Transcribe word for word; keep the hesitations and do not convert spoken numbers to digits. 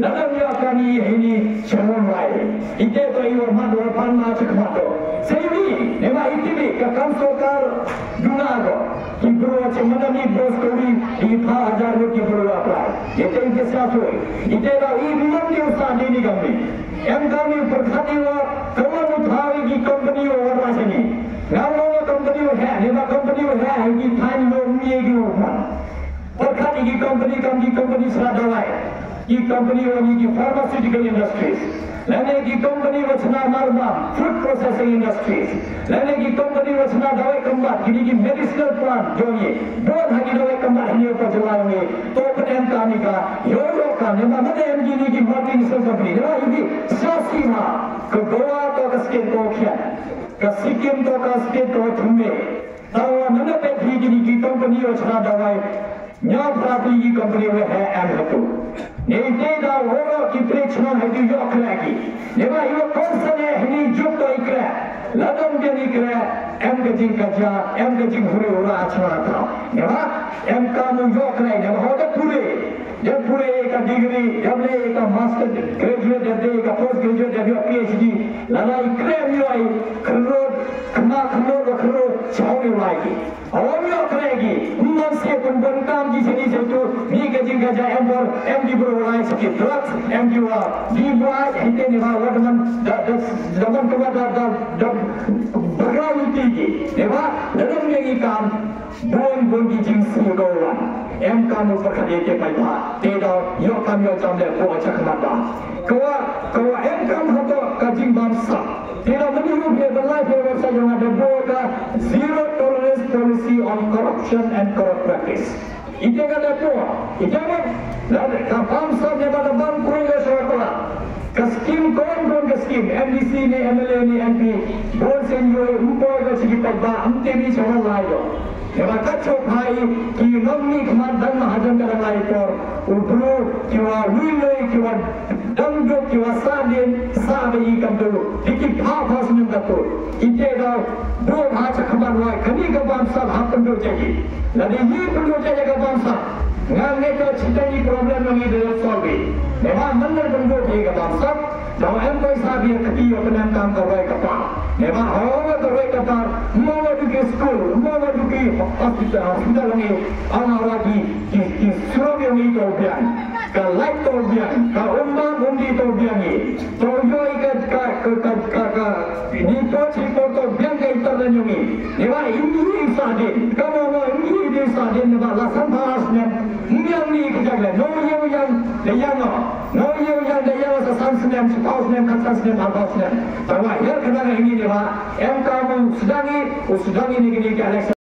Lada ïa kane hi ni sha wan lai. Ite to i wa mat wa pan ma chak mat to. Sei wi, ne ma ite bi ka kam sorkar duna ko. Ki bru wa chimana ni bos ko wi, i pha hajar wi ki bru wa apply. Ite ite sa soi. Ite da i bi wan di usa di ni kami. Em kami perkhati wa, kawan uthawi ki company wa wa rasani. Ngam wa company wa hai, ne ma company wa hai, ki thain lo mi ki wa. Pyrkhat ïa ki company kam ki company sna dawai. Ki company wa ki pharmaceutical industries. Lane ki company wa sna marbam food processing industries. Lane ki company wa sna dawai kembat kini ki medicinal plant jong ngi. Bun ha ki dawai kembat ha ngi pa jylla ngi. To pyn em kam ïa ka. Yo yo kam ne ma ne em kini ki multinational company. Ne ma ïa ki sasi ma. Ka Goa to ka skim ko khian. Ka Sikkim to ka skim ko thumbe. Tawa mana pet hi kini ki company wa chna dawai. Nya pra kini ki company wa he am hatu. Ni te da woro ki pre chna hai di yok lagi. Ni ba yo konsa ne hini juk to ikra. Ladam dia ni kra. Em ka jing kaja, em ka jing huri ura chna ta. Ni ba em kamu yok lagi. Ni ba hoda pure. Dep pure ka degree, dep le ka master graduate, dep le ka post graduate, dep le PhD. Lada i krem yoi, khlot, kma khlot, wa khlot, chong yoi ki. Awam yoi krem ki, man se pun pun kam ki sini se tu, ni ka jing ka ja em bor, em di bro lai se ki drugs, em di wa, di wa, hite ni wa, wa man, da, da, da man kma da, da, da, bagra uti ki. Ni wa, lada mi ki kam, Bun bun ki jingsngew ka wan. Em kam u pyrkhat ïa ke paidbah. Te da ïoh kam ïoh jam leh bun cha khmat ba. Ka wa, ka wa em kam hato ka jingbamsap. Te da mani yu phe ban lai phe website jong nga da bun ka zero tolerance policy on corruption and corrupt practice. Ite ka da bun. Ite ka da bamsap ïa ka da bam kruiñ ïa sha ka. Ka skim, kon kon ka skim, MDC ne MLA ne MP, bun sien ïoh ym poi ka skim pat ba, ym tip i sha wan lai ïoh. Ïa ba ka chok hai, ki nongmihkhmat dang mahajan ka dang lai por, u bru, ki wa lui lui, ki wa dang duk, ki wa sah dien, sah ba i kam tu, di ki pha pha snem ka tu. Ite da, bru ha cha khmat wai, kani ka bamsap ha pynduh jagi. Lada i pynduh jagi ka bamsap, nga ngeit ba chitai ni problem ngi da solve. Neba mandar pynduh jagi ka bamsap, daw em poi sa bia kati ïa pynam kam ka roi ka par. Neba hawa ka roi ka par, mo wa duki school, mo wa duki hospital, hospital ngi, ang ara ki, ki, ki srok ngi to biang, ka light to biang, ka umma umdi to biang ngi. To ïoh i ka, ka, ka, ka, ka, ka, ni to chi ko to biang ka internet ïoh ngi. Ni wa ym hi i sa din. Ka mo mo ym hi i sa din ni wa la san pha snem. Ym biang ni ka jagle. No ïoh yang, de yang no. No ïoh yang, de yang sa san snem, chi pha snem, ka san snem, ar pha snem. Ta wa ïa ka dang ngi ni wa. Em ka mo sdang i, u sdang i ni ki ni ka election.